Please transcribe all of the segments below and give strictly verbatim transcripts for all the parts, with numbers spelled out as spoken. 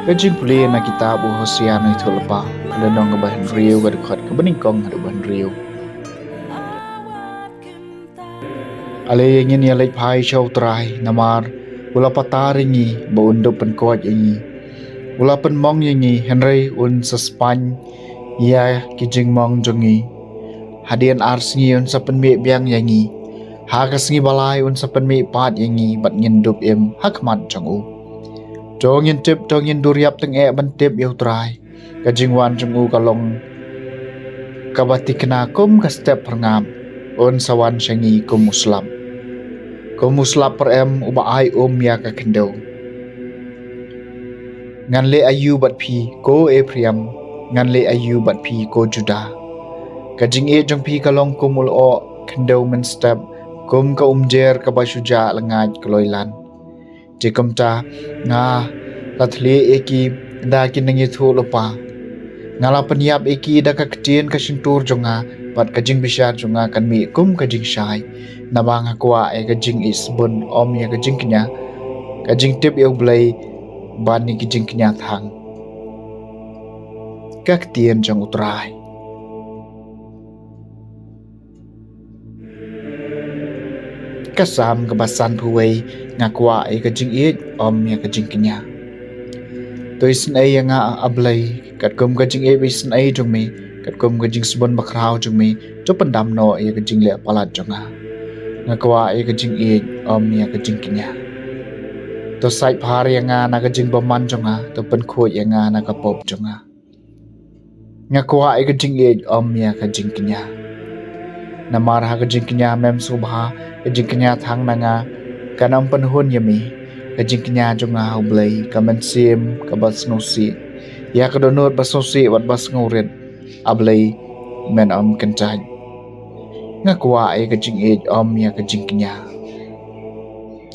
Ka jingpule na kitab u Hosea nongïathuhlypa, ka lynnong kaba hynriew, ka dkhot kaba nyngkong haduh ba hynriew. Ale ngin ïaleit phai sha U Trai, namar u la patar ïa ngi, ba un dup pynkoit ïa ngi. U la pynmong ïa ngi, hynrei un sa spaiñ ïa ki jingmong jong ngi. Hadien ar sngi un sa pynmih biang ïa ngi. Ha ka sngi ba lai un sa pynmih pat ïa ngi, bad ngin dup im ha khmat jong u. To ngin tip, to ngin dur ïap tyngeh ban tip ïa U Trai. Ka jingwan jong u ka long kaba thikna kum ka step phyrngap. Un sa wan sha ngi kum u slap, kum u slap pyrem uba ai um ïa ka khyndew. Ngan leh aïu bad phi, ko Ephraim? Ngan leh aïu bad phi, ko Judah? Ka jingïeit jong phi ka long kum u lyoh khyndew mynstep, kum ka umjer kaba shu jah lyngait kloi lan. Te kumta, nga la thylliej ïa ki da ki nongïathuhlypa. Nga la pynïap ïa ki da ka ktien ka shyntur jong nga, bad ka jingbishar jong nga kan mih kum ka jingshai. Naba nga kwah ïa ka jingïeit sbun, ym ïa ka jingkñia, ka jingtip ïa U Blei ban ïa ki jingkñia thang. Ka ktien jong U Trai. Ka Salm kaba sanphew wei. Nga kwah ïa ka jingïeit, ym ïa ka jingkñia. To isynei ïa nga, A Blei, katkum ka jingïeit ba isynei jong me, katkum ka jingsbun bakhraw jong me, to pyndam noh ïa ka jingleh palat jong nga. Nga kwah ïa ka jingïeit, ym ïa ka jingkñia. To sait phar ïa nga na ka jingbymman jong nga, to pynkhuid ïa nga na ka pop jong nga. Nga kwah ïa ka jingïeit, ym ïa ka jingkñia. Namar ha ka jingkñia mem sngewbha, ka jingkñia thang na nga kan ym pynhun ïa me. Ka jingkñia jong nga ha U Blei ka mynsiem kaba sngewsih. Ïa ka dohnud ba sngewsih bad ba sngewrit, A Blei, men ym kyntait. Nga kwah ïa ka jingïeit, ym ïa ka jingkñia.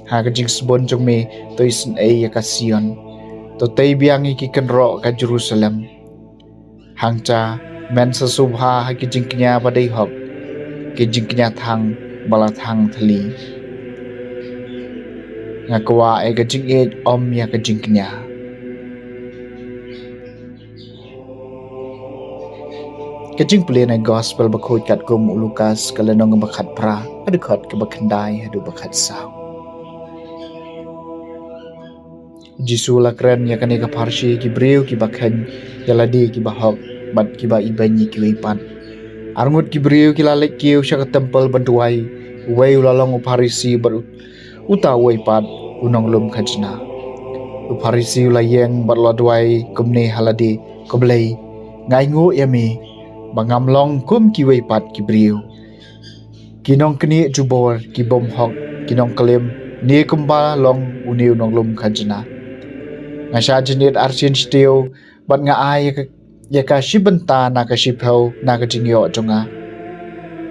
Ha ka jingsbun jong me, to isynei ïa ka Sion. To tei biang ïa ki kynroh ka Jerusalem. Hangta men sa sngewbha ha ki jingkñia ba dei hok, ki jingkñia thang ba la thang thylli. Nga kwah ïa ka jingïeit, ym ïa ka jingkñia. Ka jingpule na Gospel bakhuid katkum u Lukas, ka lynnong ba khatphra, ka dkhot kaba khyndai haduh ba khatsaw. Jisu la kren ïa kane ka pharshi ki briew kiba kheiñ ïa lade kiba hok, bad kiba ibeiñ ïa kiwei pat. Arngut ki briew ki la leit kiew sha ka templ ban duwai. Uwei u la long u Pharisi bad u, uta uwei pat u nonglum khajna. U Pharisi u la ïeng bad u la duwai kumne ha lade, Ko Blei, nga ainguh ïa me ba ngam long kum kiwei pat ki briew, ki nongknieh jubor, ki bymhok, ki nongklim, ne kumba long une u nonglum khajna. Nga shah jynit arsien shi taïew, bad nga ai ïa ka, ïa ka shi bynta na ka shiphew na ka jingïoh jong nga.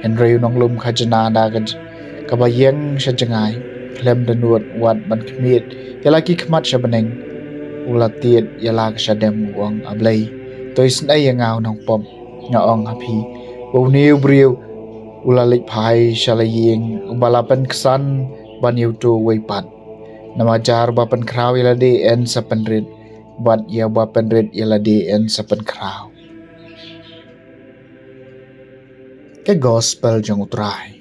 Hynrei u nonglum khajna da ka j-, kaba ïeng sha jngai, khlem da nud wat ban khmied ïa la ki khmat sha bneng, u la tied ïa la ka shadem, u ong, A Blei, to isynei ïa nga u nongpop. Nga ong ha phi ba une u briew u la leit phai sha la ïing uba la pynksan ban ïa uto uwei pat. Namar ïa uba pynkhraw ïa lade yn sa pynrit, bad ïa uba pynrit ïa lade yn sa pynkhraw. Ka Gospel jong U Trai.